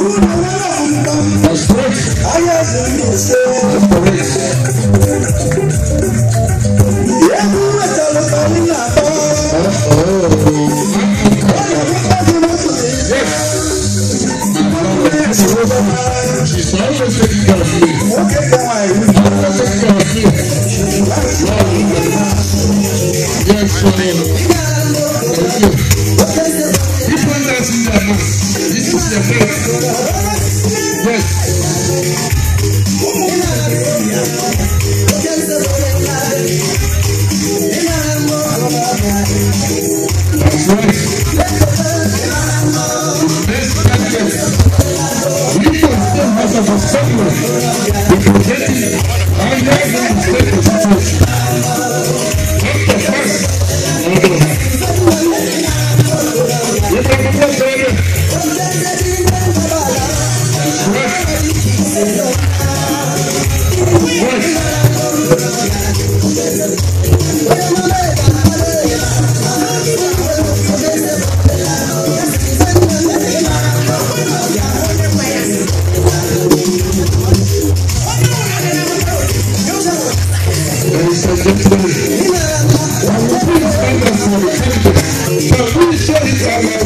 That's right. That's correct. Yes. She's always taking care of me. Always taking care of me. Yes, thank you. Keep on dancing there, man. This is your faith. Yes. That's right. The best candidate. We can still have a assembly. We can get it. And then we take the situation. Not the first. You can be president. That's right. Right. Ladies and gentlemen, please stand up for the candidates. Shall we show it our